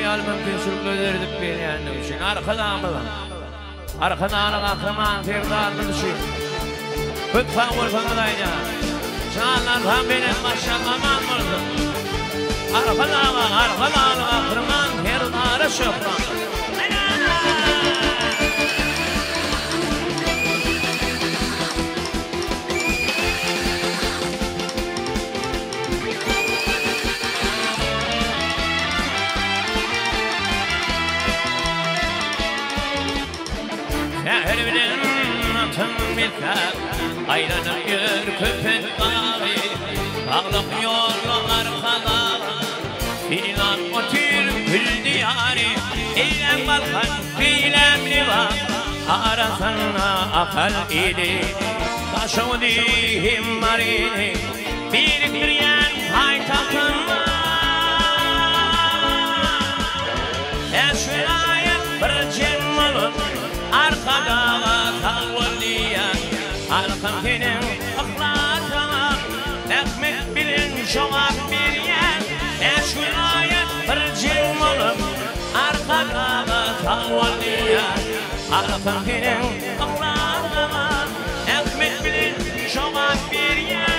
ýaly mümkinçilikleri döredip berýändigi üçin Arkadagymyza, Arkadagly Gahryman Serdarymyz üçin köp sag bolsunymyzy aýdýarys. Janlar sag, belent başlar aman bolsun. Arkadaga, Arkadagly Gahryman Serdara şöhrat! Säher bilen atyn besläp, aýlanyp ýör Köpet dagy. Saglyk ýolda Arkadag, synlap otyr gül diýary. Eýläm Balkan, beýläm Lebap, arasynda Ahal ili. Daşogzy hem Maryny birikdirýän paýtagtymyz. Bäş welaýat bir jem bolup, Arkadaga sag bol diýýär. Halkym seniň yhlasyňa zähmet bilen jogap berýär. Bäş welaýat bir jem bolup, Arkadaga sag bol diýýär. Halkym seniň yhlasyňa zähmet bilen jogap berýär.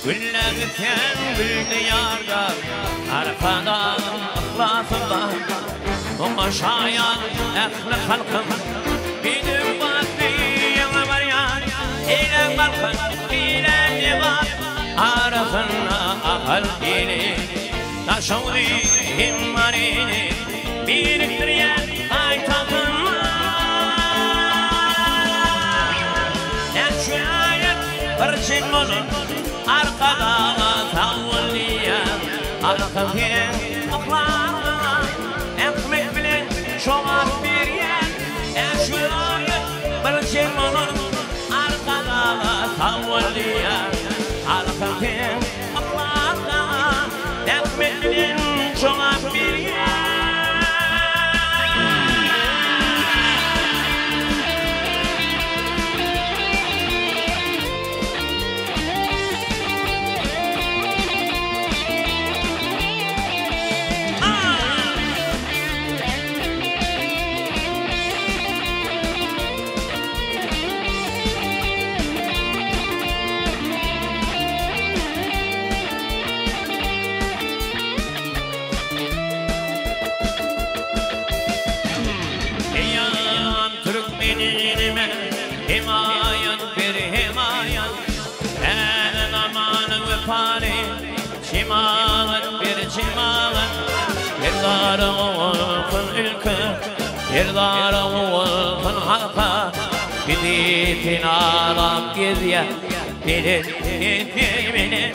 Güller biten gül diýarda, Arkadagyň yhlasy bar. Muňa şaýat ähli halkym, Bedew batly ýaňa barýar. Eýläk Balkan, beýläk Lebap, Arasynda Ahal ili. Daşogzy hem Maryny birikdirýän paýtagtymyz. Näçe welaýat bir jem bolup, Arkadaga sag bol diýýär. Halkym seniň yhlasyňa zähmet bilen jogap berýär. Näçe welaýat bir jem bolup, Arkadaga sag bol diýýär. Halkym seniň yhlasyňa zähmet bilen jogap berýär. Eýran türkmenime hemaýat ber hemaýat Täze zamana wepaly jemagat ber jemagat Serdara bolsun ülke Serdara bolsun halka Bizi penalap gezýär Belent belent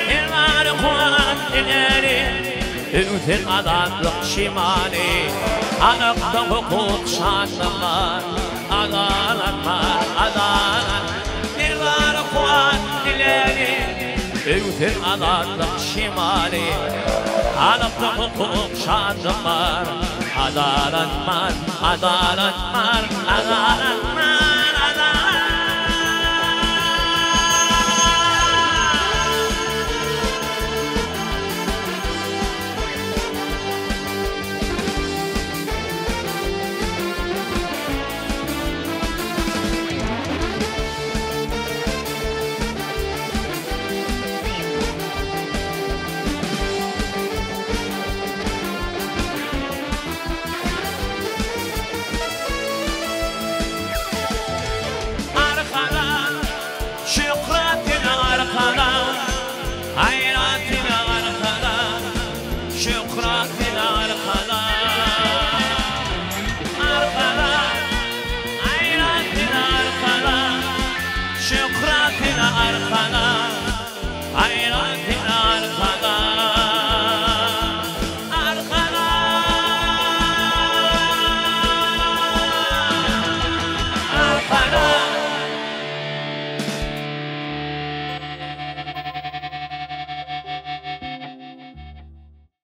Serdar kuwat diläli Öwsen azatlyk şemaly Halkda hukuk şatlyk bar Adalat bar adalat Serdar kuwat diläli Öwsen azatlyk şemaly Halkda hukuk şatlyk bar Adalat bar adalat bar Adalat bar adalat. Şöhratyna arkala.